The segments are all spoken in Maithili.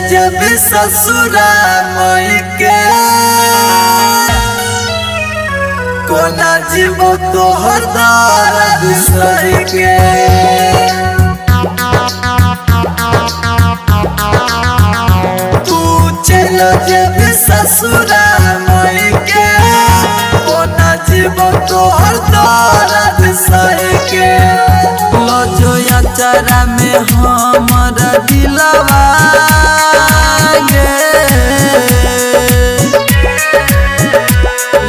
जब ससुरा मई के कोना जीवो तोहर दर्द सही के। तू चल जब ससुरा मई के कोना जीवो तोहर दर्द सही के। लजो अचरा में हमर दिलवा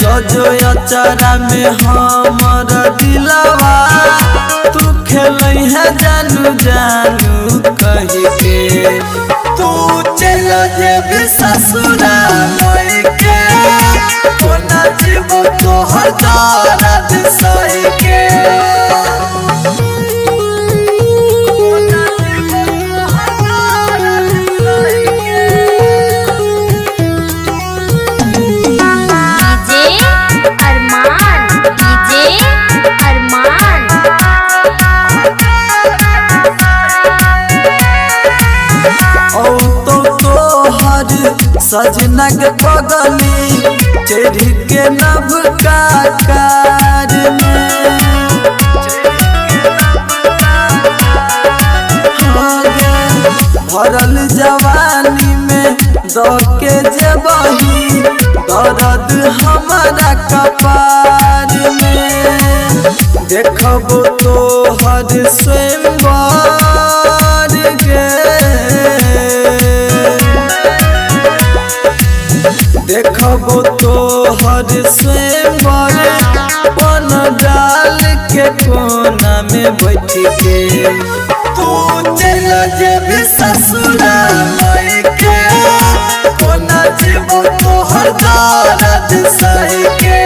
लजो अचरा में हमर दिलवा तू खेलै है जानू जानू कही के। तू चल जब ससुरा मई के कोना जीवो तोहर दर्द सही के। सजना के पगली चढ़ के नवका कार में भरल जवानी में दके जेबही दर्द हमारा कपार में। देखबो तोहर स्वयंवर गे देखबो तोहर स्वयंवर पन डाल के कोना में बैठ के। तू चल जब ससुरा मई के कोना जीवो तोहर दर्द सही के।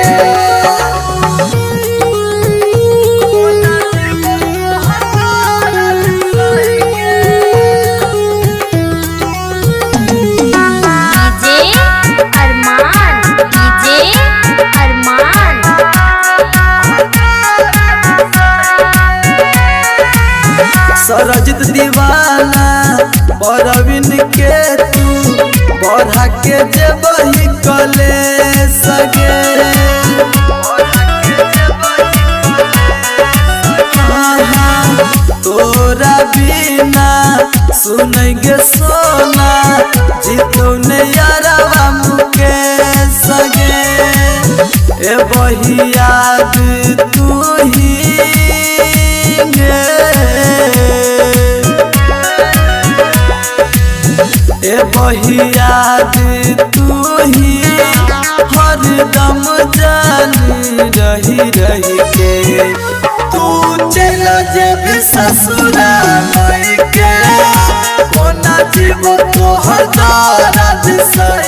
सरजित दीवाना परवीन के तू बढ़ा के जेबही कले सगे। हाँ हाँ तोरा बिना सुनगे सोना जीतो ने यारवा मुके सगे। ए बही याद तू ही गे ए बही याद तू ही हरदम जान रही रही के। तू चल जब ससुरा मई के कोना जीवो तोहर दर्द सही।